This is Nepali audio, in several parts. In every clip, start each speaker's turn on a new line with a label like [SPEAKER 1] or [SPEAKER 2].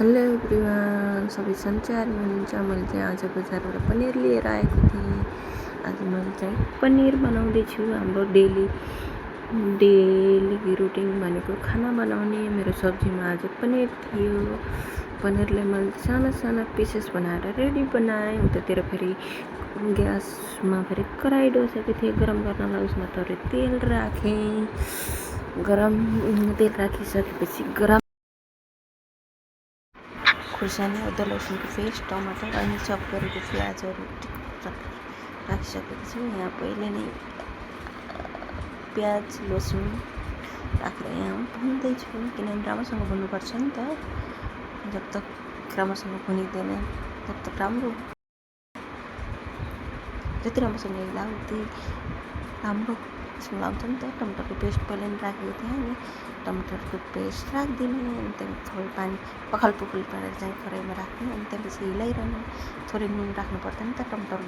[SPEAKER 1] हेलो एभ्रिवान, सबै सन्चै हुनुहुन्छ। मैले चाहिँ आज बजारबाट पनिर लिएर आएको थिएँ। आज मैले चाहिँ पनिर बनाउँदैछु। हाम्रो डेली रुटिन भनेको खाना बनाउने। मेरो सब्जीमा आज पनिर थियो। पनिरलाई मैले साना साना पिसेस बनाएर रेडी बनाएँ। उतातिर फेरि ग्यासमा फेरि कराही बसेको थिएँ गरम गर्नलाई। उसमा थोरै तेल राखेँ। तेल राखिसकेपछि गरम खुर्सानी, अदुवा, लसुनको पेस्ट, टमाटर अनि चप गरेको प्याजहरू राखिसकेको छु। यहाँ पहिले नै प्याज लसुन राखेर यहाँ भुन्दैछु, किनभने राम्रोसँग भुन्नुपर्छ नि त। जब तक राम्रोसँग भुनिँदैन तब तक जति राम्रोसँग हिलायो उति राम्रो स्मेल आउँछ नि त। टमाटरको पेस्ट पहिले पनि राखेको थिएँ अनि टमाटरको पेस्ट राखिदिने, अनि त्यहाँदेखि थोरै पानी पखाल पुखुल पारेर चाहिँ कराहीमा राख्ने, अनि त्यसपछि हिलाइरहने। थोरै नुन राख्नु पर्दैन नि त टमाटर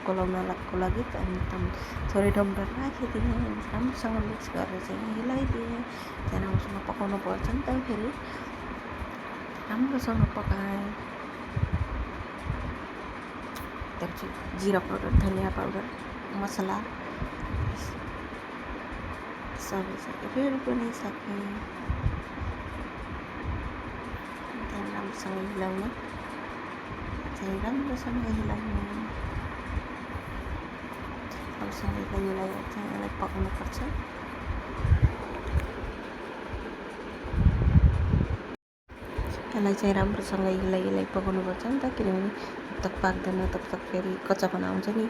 [SPEAKER 1] गलाउनको लागि, अनि थोरै टमाटर राखिदिएँ, अनि राम्रोसँग मिक्स गरेर चाहिँ हिलाइदिएँ। त्यहाँ राम्रोसँग पकाउनु पर्छ नि त। फेरि राम्रोसँग पकाएँ। त्यसपछि जिरा पाउडर, धनियाँ पाउडर, मसला सबै रेडी बनाइसकेँ। त्यहाँदेखि राम्रोसँग हिलाउने राम्रोसँग हिलाएर चाहिँ यसलाई पकाउनुपर्छ। यसलाई चाहिँ राम्रोसँग हिलाइ पकाउनुपर्छ नि त, किनभने जब तक पाक्दैन तब तक फेरि कच्चापन आउँछ नि।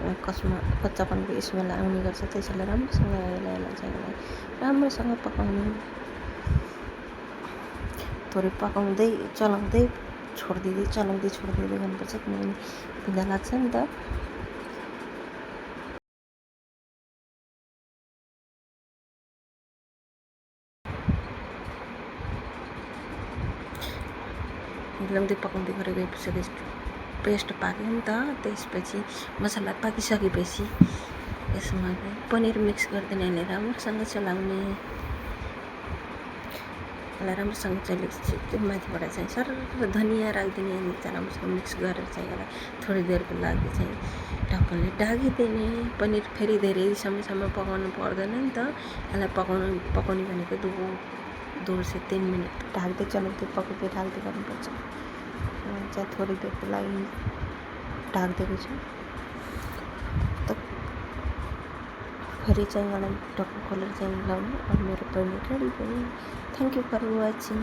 [SPEAKER 1] कच्चापनको स्मेल आउने गर्छ। त्यसैले राम्रोसँग यसलाई राम्रोसँग पकाउने। थोरै पकाउँदै चलाउँदै छोडिदिँदै गर्नुपर्छ, किनभने पिँधा लाग्छ नि त। हिलाउँदै पकाउँदै गएपछि पेस्ट पाक्यो नि त। त्यसपछि मसला पाकिसकेपछि यसमा पनिर मिक्स गरिदिने, यसलाई राम्रोसँग चलाउने। यसलाई राम्रोसँग चलेपछि त्यो माथिबाट चाहिँ सरर धनियाँ राखिदिने, अनि चाहिँ राम्रोसँग मिक्स गरेर चाहिँ यसलाई थोरै देरको लागि चाहिँ ढक्कनले ढाकिदिने। पनिर फेरि धेरै समयसम्म पकाउनु पर्दैन नि त। यसलाई पकाउने भनेको 2 से 3 मिनट ढाक्दै ढाक्दै गर्नुपर्छ। चाहिँ थोरै देरको लागि ढाकिदिएको छु। फेरि चाहिँ यसलाई ढक्कन खोलेर चाहिँ मिलाउने। अब मेरो पनिर रेडी भयो। Thank you for watching.